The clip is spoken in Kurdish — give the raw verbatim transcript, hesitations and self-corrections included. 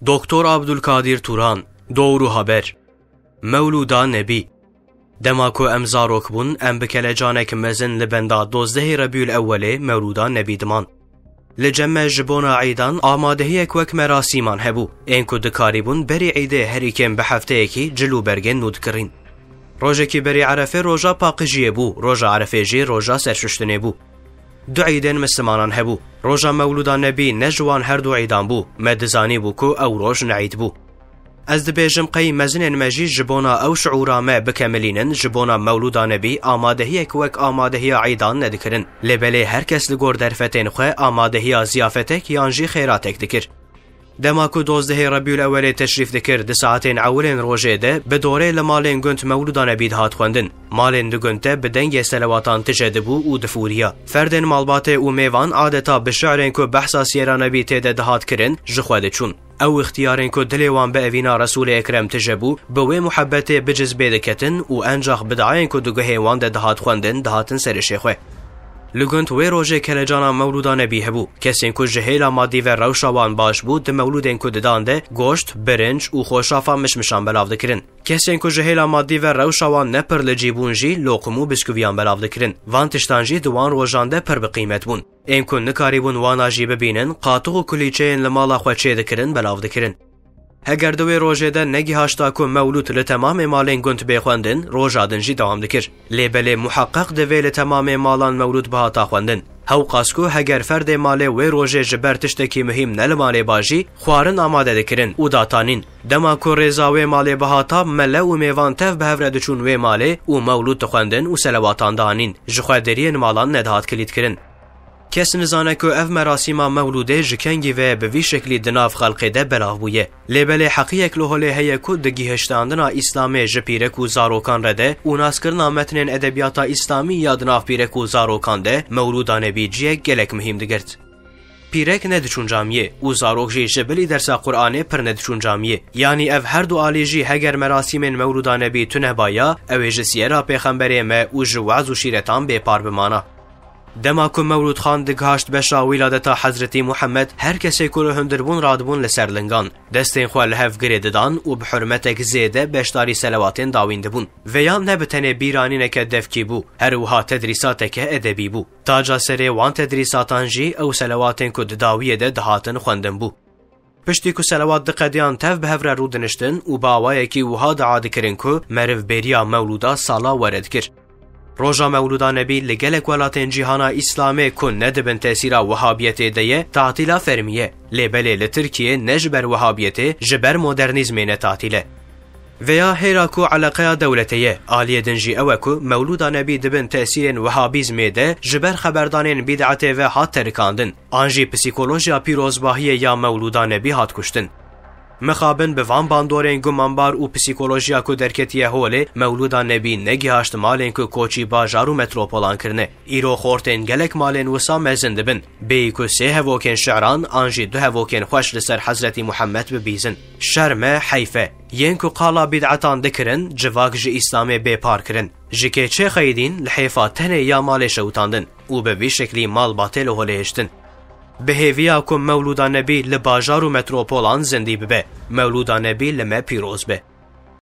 Doktor Abdulkadir Turan, Doğru Haber. Mewlûda Nebî. Dema ku em zarok bûn, em bi kelecanek mezin li benda dozdehê Rebîul Ewwelê Mewlûda Nebî diman. Li cem me ji bona îdan amadehiyek wek merasîman hebû, ên ku dikarîbûn berî îdê herî kêm bi hefteyekî cil û bergên nû dikirîn. Rojekî berî Erefê roja paqijiyê bû, roja Erefê jî roja serşuştinê bû. Du îdên mislimanan hebû. Roja Mewlûda Nebî ne ji wan her du îdan bû. Me dizanîbû ku ew roj ne îd bû. Ez dibêjim qey mezinên me jî ji bona ew şiûra me bikemilînin, ji bona Mewlûda Nebî amadehiyek wek amadehiya îdan nedikirin. Lê belê her kes li gor derfetên xwe amadehiya ziyafetek yan jî xêratek dikir. Dema ku dozdehê Rebîul Ewelê teşrîf dikir, di saetên ewilên rojê de bi dorê li malên gund Mewlûda Nebî dihat xwendin. Malên di gund de bi dengê selewatan tije dibû û difûriya. Ferdên malbatê û mêvan adeta bi şi'rên ku behsa Siyera Nebî tê de dihat kirin, ji xwe diçûn. Ew îxtiyarên ku dilê wan bi evîna Resûlê Ekrem tije bû, bi wê muhebbetê bi cizbê diketin û encax bi diayên ku di guhên wan de dihat xwendin, dihatin serişê xwe. Li gund wê rojê kelecana Mewlûda Nebî hebû. Kesên ku ji hêla madî ve rewşa wan baş bû, di mewlûdên ku didan de goşt, birinc û xweşafa mişmişan belav dikirin. Kesên ku ji hêla madî ve rewşa wan ne pir li cî bûn jî, loqim û biskûviyan belav dikirin. Van tiştan jî di wan rojan de pir bi qîmet bûn. Ên ku nikarîbûn wana jî bibînin, qatix û kulîçeyên li mala xwe çêdikirin, belav dikirin. Heger di wê rojê de negihaşta ku mewlûd li temamê malên gund bê xwendin, roja din jî dewam dikir. Lê belê muheqeq divê li temamê malan mewlûd bihata xwendin. Hewqas ku heger ferdê malê wê rojê ji ber tiştekî muhîm ne li malê ba jî, xwarin amade dikirin û datanîn. Dema ku rêza wê malê bihata, mele û mêvan tev bi hev re diçûn wê malê û mewlûd dixwendin û selewatan dianîn. Ji xwe deriyên malan nedihat kilîtkirin. Kes nizane ku ev merasîma mewlûdê ji kengî ve bi vî şeklî di nav xelqê de belav bûye. Lê belê heqiyek li holê heye ku di gihiştandina Îslamê ji pîrek û zarokan re de û naskirina metnên edebiyata Îslamî ya di nav pîrek û zarokan de Mewlûda Nebî ciyek gelek muhîm digirt. Pîrek nediçûn camiyê û zarok jî ji bilî dersa Qur'anê pir nediçûn camiyê. Yanî ev her du alî jî heger merasîmên Mewlûda Nebî tune baya, ew ê ji siyera Pêxemberê me û ji waz û şîretan bêpar bimana. Dema ku Mewlûd Xan digihaşt beşa wîladeta Hezretî Muhammed, her kesê ku li hundir bûn radibûn li ser lingan. Destên xwe li hev girê didan û bi hurmetek zêde beşdarî selewatên dawîn dibûn. Vêya ne bi tenê bîranîneke devkî bû, her wiha tedrîsateke edebî bû. Taca serê wan tedrîsatan jî ew selewatên ku di dawiyê de dihatin xwendin bû. Piştî ku selewat diqediyan tev bi hev re rûdiniştin û bi awayekî wiha dua dikirin ku meriv bêriya mewlûda sala were dikir. Roja Mewlûda Nebî li gelek welatên cîhana Îslamê ku ne di bin tesîra Wehabiyetê de ye, tatîla fermî ye. Lê belê li Tirkiyê ne ji ber Wehabiyetê, ji ber modernîzmê ne tatîl e. Vêya hêra ku eleqeya dewletê ye, aliyê din jî ew e ku Mewlûda Nebî di bin tesîrên Wehabîzmê de ji ber xeberdanên bîd'etê ve hat terikandin, an jî psîkolojiya pîrozbahiyê ya Mewlûda Nebî hat kuştin. Mixabin bi van bandorên gumanbar û psîkolojiya ku derketiye holê, Mewlûda Nebî negihaşt malên ku koçî bajar û metropolan kirine. Îro xortên gelek malên wisa mezin dibin. Bêyî ku sê hevokên şi'ran an jî du hevokên xweş li ser Hezretî Muhammed bibîzin. Şerm e, heyf e. Yên ku qala bîd'etan dikirin, civak ji Îslamê bêpar kirin. Ji kê çê xeyidîn, li hêfa tenê ya malê şewitandin û bi vî şeklî malbatê li holê hiştin. Bi hêviya ku Mewlûda Nebî li bajar û metropolan zindî bibe. Mewlûda Nebî li me pîroz be.